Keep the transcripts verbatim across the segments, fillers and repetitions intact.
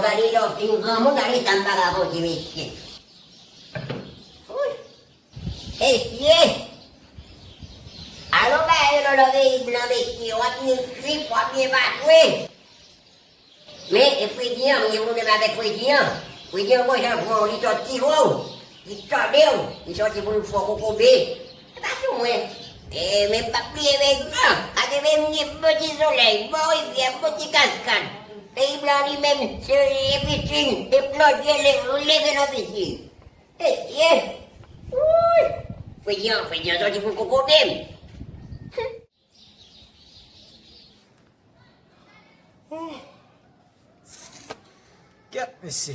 Gade lè w fin granmoun, gade sa m pa ka konte, mesye. Wouy. Mesye! Alò, bagay yo nan peyi blan, mesye, w ap byen trip, w ap byen patwe. Men, e Fredi an, m gen pwoblèm avèk Fredi an. Fredi an, gon jan l pran w, li sòti vre w, li tòde w, li sòti pou l fè w kokobe. E pa sou mwen. E, men m p ap bliye peyi blan. Paske peyi m gen bon ti solèy, bon rivyè, bon ti kaskad. Peyi blan li menm, se, e pisin, e plonje, le, leve nan pisin. Mesye! Wouy! Fredi an, Fredi an sòti pou l kokobe m. Kèt, mesye.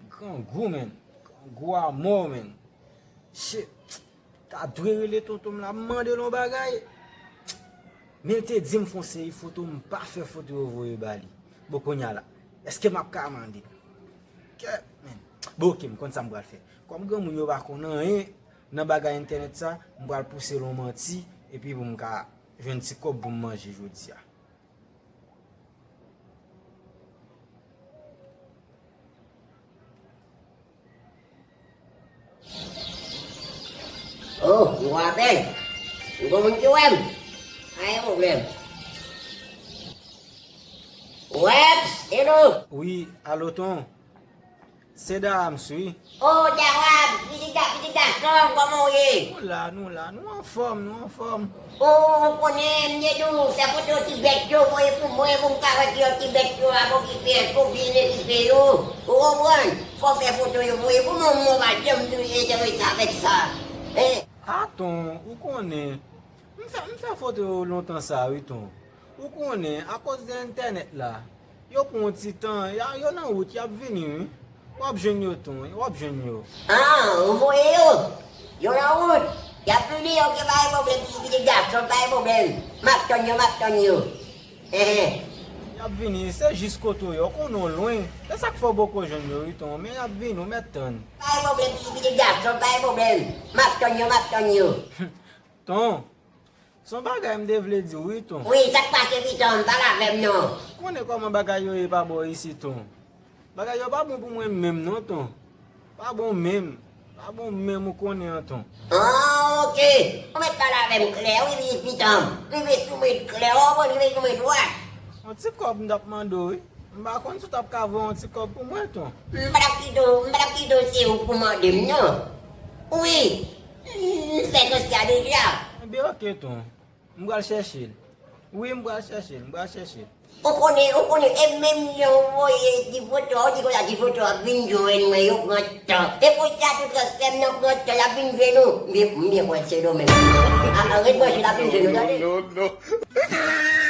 Grangou, menn. Grangou a mò, menn. Shit. Ta dwe rele tonton m la, m mande l yon bagay. Men l te di m fè yon seri foto, m pa fè foto yo voye ba li. Bon, kounye a la, èske m ap ka mande l? Kèt, menn. Bon, oke, m konn sa m pral fè. Kòm granmoun yo pa konn anyen nan bagay entènèt sa, m pral pouse l yon manti, epi pou m ka jwenn ti kòb pou m manje jodi a. Oh, m gon apèl. M gon moun ki wè m. Pa gen pwoblèm. Webs, hello. Wi, alo, Ton. Se Dahams, wi. Oh, Dahams, pitit ga-, pitit gason, kòman w ye? Nou la, nou la, nou anfòm, nou anfòm. Oh, ou konnen, m te di w, fè foto ti bèt yo, voye pou mwen, pou m ka wè ki yo ti bèt yo ap okipe, èske w byen okipe yo. Ou konprann? Fò w fè foto yo, voye pou mwen, mwen pa janm enterese avèk sa. Eh. A, Ton, ou konnen. M fè, m fè foto yo lontan sa, wi, Ton. Ou konnen, akoz de entènèt la, yo pran yon ti tan, y a, yo nan wout, y ap vini, wi. W ap jwenn yo, Ton, w ap jwenn yo. Ah, ou voye yo? Yo nan wout. Y ap vini, oke, pa gen pwoblèm, pitit gason, pa gen pwoblèm. M ap tann yo, m ap tann yo. Enhen. Y ap vini, se jis kote w ye, w konnen w lwen. Se sa k fè w poko jwenn yo, wi, Ton, men y ap vini, w mèt tann. Pa gen pwoblèm, pitit gason, pa gen pwoblèm. M ap tann yo, m ap tann yo. Ton, se yon bagay m te vle di w, wi, Ton. Wi, sa k pase, pitit, m pale avè m non. Konnen kòman bagay yo ye pa bò isit, Ton. Bagay yo pa bon pou mwen menm non, Ton. Pa bon menm. Pa bon menm, ou konnen an, Ton. Ah, oke. Ou mèt pale avè m klè, wi, wi, pitit. Rive sou mwen klè, ou konprann, rive sou mwen dwat. Yon ti kòb m t ap mande w, wi. M pa konn si w t ap ka voye yon ti kòb pou mwen, Ton. M pa t ap kite w, m pa t ap kite w se ou pou mande m, non. Wi. M fè sosyal deja. Ebyen, oke, Ton. M pral chèche l. Wi, m pral chèche l, m pral chèche l. Ou konnen, ou konnen, e menm jan w voye ti foto a, ou di konsa ti foto ap vin jwenn mwen, yo pran tan. E konsa tou transfè m nan pran tan, y ap vin jwenn ou. M byen, m byen kwè se nou menm. A, a, ret branche, l ap vin jwenn ou, tande? Non, non.